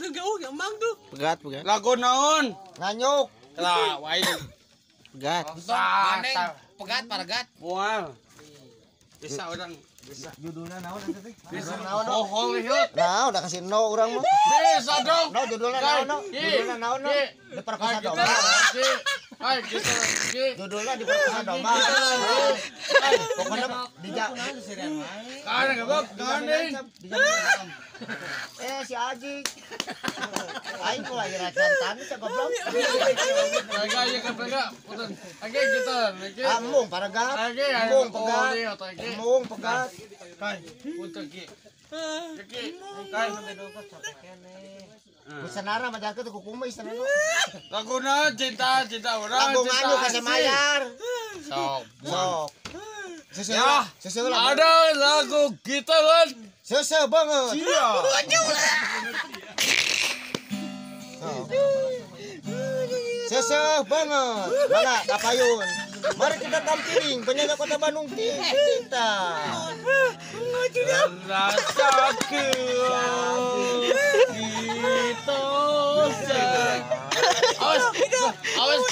tuh jauh emang tuh. Pegat, pegat. Lagu naon? Nganyuk. Lah, wae. Pegat. Pegat, pargat. Moal. Bisa orang bisa. Judulnya naon eta teh? Bisa naon? Oh, holy hell. Nah, udah kasih no urang mah. Bisa dong. No judulnya naon no? Judulnya naon no? Diperkosa domba. Hai, gitu. Judulnya diperkosa domba. Pokoknya dijak. Kan goblok, gandeng. Eh si Aji. Aing mulai racantan teh goblok. Mereka ya kan mereka punten. Oke gitu. Amung paragat. Amung pegat. Amung pegat. Kai, punten ki. Ki, kai. Kusenara mah jaket kukumis cenah. Laguna cinta cinta urang. Lagu nganu ka Semayar. Sok. Sok. Ya, ada lagu kita kan. Sese banget. Iya. Sese banget. Mana kapayun. Mari kita tampilin penyanyi Kota Bandung kita. Awas, awas,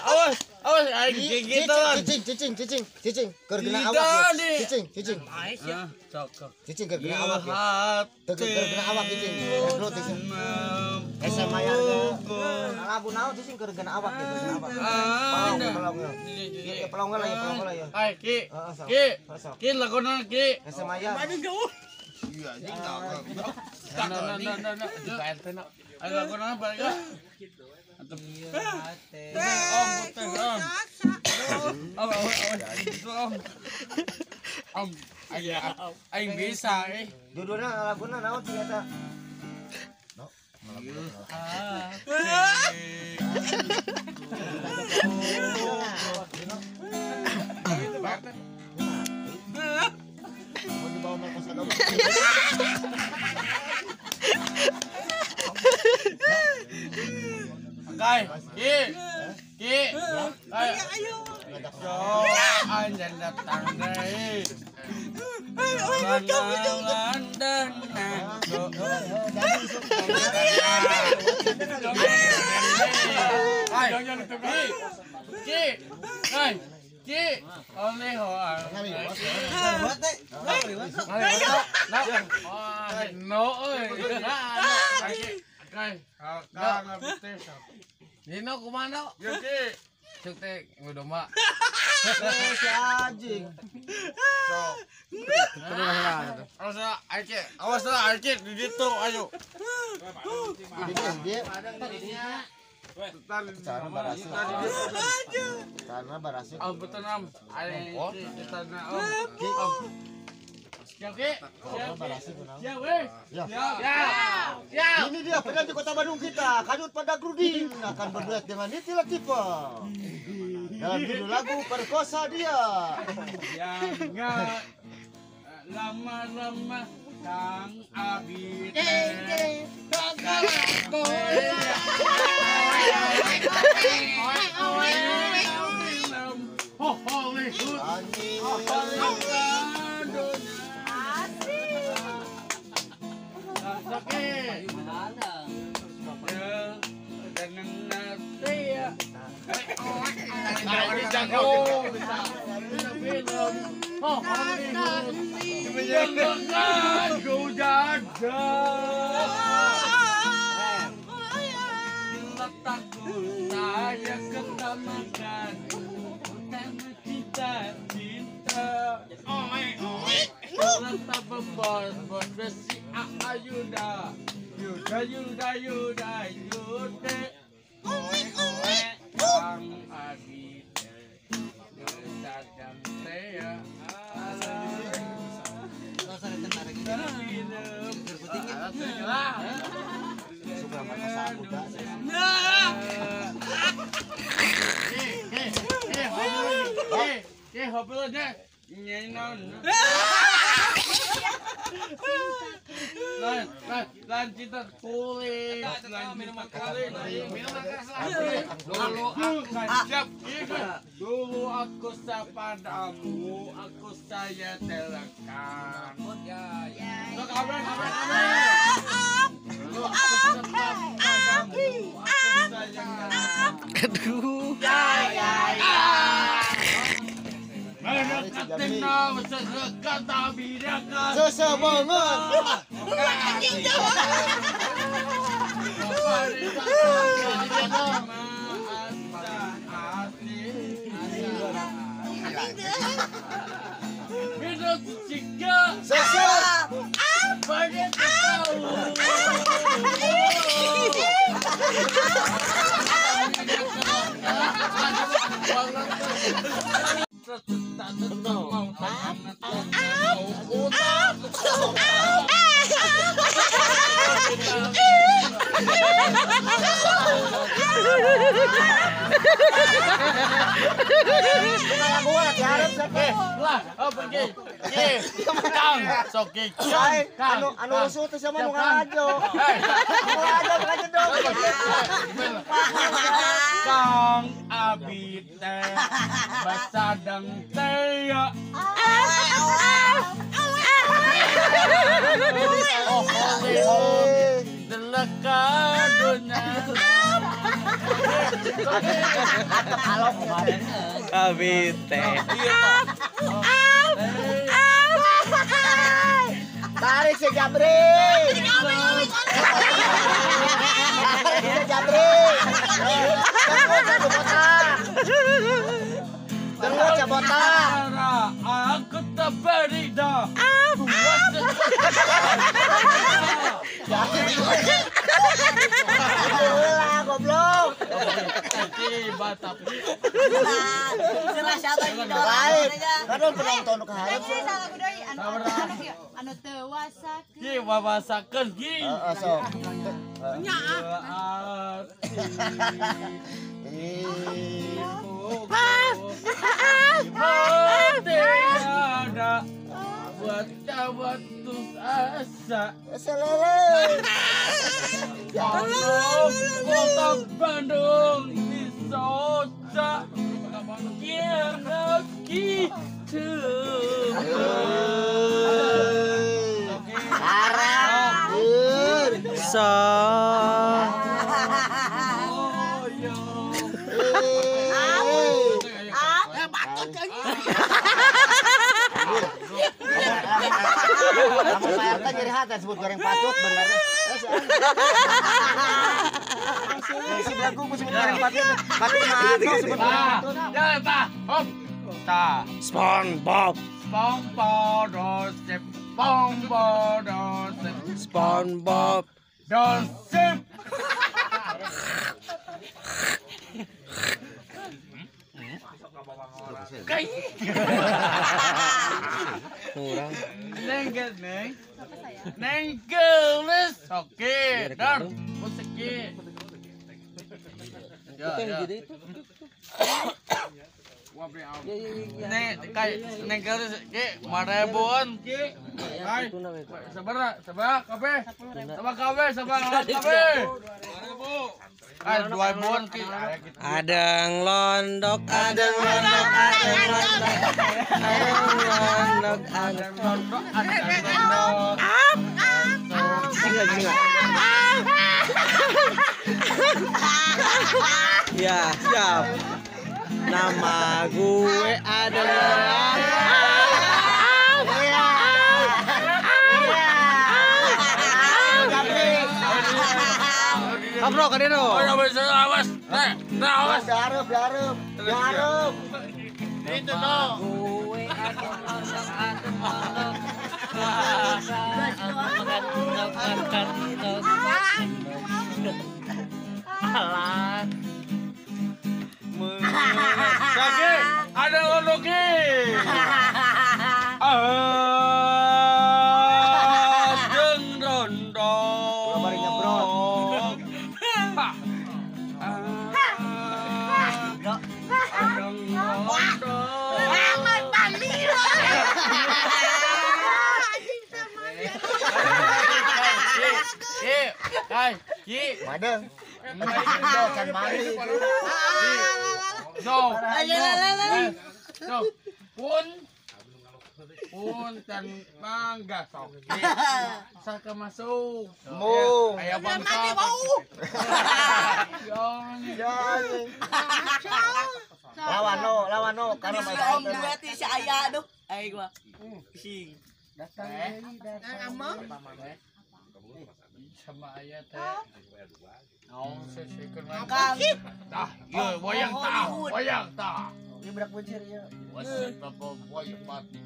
awas. Awas, gitu. Cicing, cicing, cicing, cicing, keur gena awak. Cicing, cicing. Cicing keur gena awak. Keur gena awak cicing. Dulu cicing. SMA ya. Lagu naon cicing keur gena awak gitu, gena awak. Pelong, pelong. Ieu pelong lah ya, pelong lah ya. Hai, Ki. Ki. Ki lagu naon Ki? SMA ya. Iya, anjing tak. Nah, nah, nah, nah. Ayo lagu naon bareng. Om, om. Om, om, om. Aing bisa eh. Judulna laguna naon sih eta? Mau dibawa merkosa domba. Kai, Ki, Ki, ayo, ayo, anjing datang deh. Ki, Ki, Ki, oleh no, Nino kumana? Ya Ki. Cuk teh domba. Si anjing. Sok. Awas lah Aki. Awas lah Aki di ditu ayo. Dia Tanah barasih. Tanah barasih. Oh betul am. Ayo tanah om. Om. Siap Ki. Siap weh. Ya. Ya. Ini dia penyanyi Kota Bandung kita, Kanut Padagrudin akan berduet dengan Niti Latifah dalam judul lagu Perkosa Dia. Yang lama-lama Kang Abi Yuda yuda yuda Kang Abi Lanjut kulit, dulu aku padamu, aku saya telekan. Aduh. Anu rusuh teh sama nu ngarajo. Ngarajo dong. Kang abi teh basadang teh ya. Abi teh. Tarik si Jabri. Tarik si Jabri. Tengok botak. Aku tak berida. Lah goblok. Lain. Kan penonton nu kaharep. Anu teu wasakeun. Ki wawasakeun ki. Heeh sok. Nya. Ada buat putus asa. Selele. Kota Bandung disoca kira gitu. So. Kamu Pak RT nyeri hati sebut goreng patut bener. Si belagu sebut goreng patut. Patut mah sebut goreng patut. Ya, Pak. Hop. Ta. SpongeBob. SpongeBob dosep. SpongeBob dosep. SpongeBob dosep. Kai. Kurang. Neng neng. Neng gelis. Oke, dar. Musik. Ya, ya. Neng kai neng gelis ke marebuan ke. Hai. Sabar, sabar kabe. Sabar kabe, sabar kabe. Adeng londok, adeng londok, adeng londok, adeng londok, adeng londok, adeng londok. Singa, singa. Ya, siap. Nama gue adalah. Kabro kadeno. Awas, awas. Garep, garep, garep. Itu no. Gue alah. Lagi ada logi. Adeng rondo. Bari nyebrot. Hai, Ki. Madeng. Can mandi. So. So. Pun. Punten mangga sok. Saka masuk. Mung. Aya bangsa. Ya. Lawan no karena Om dua ti si aya aduh. Aing mah. Sing. Datang amang. Sama aya teh. Naon sesikeun mah. Tah, ieu wayang tah, wayang tah. Ieu budak bucir ieu. Wasit bapak wayang mati.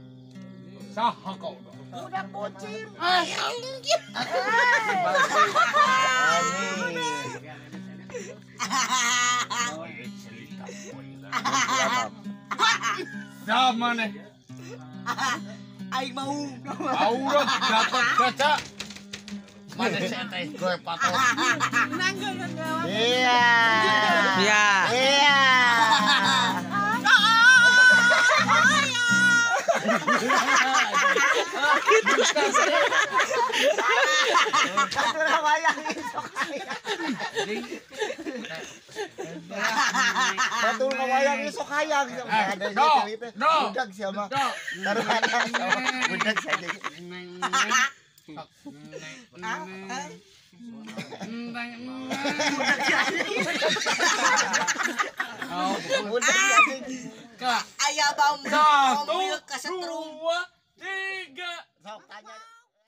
Saha kau? Budak bocil. Sama nih. Aing mau. Aurat dapat kaca. Mana sih teh gue patok. Iya. Iya. Iya. Batur ngawayang isok hayang. Ada budak siapa? Taruhana budak saja. Ayah bambu, 1, kasetrum. 2, 3. Sok tanya.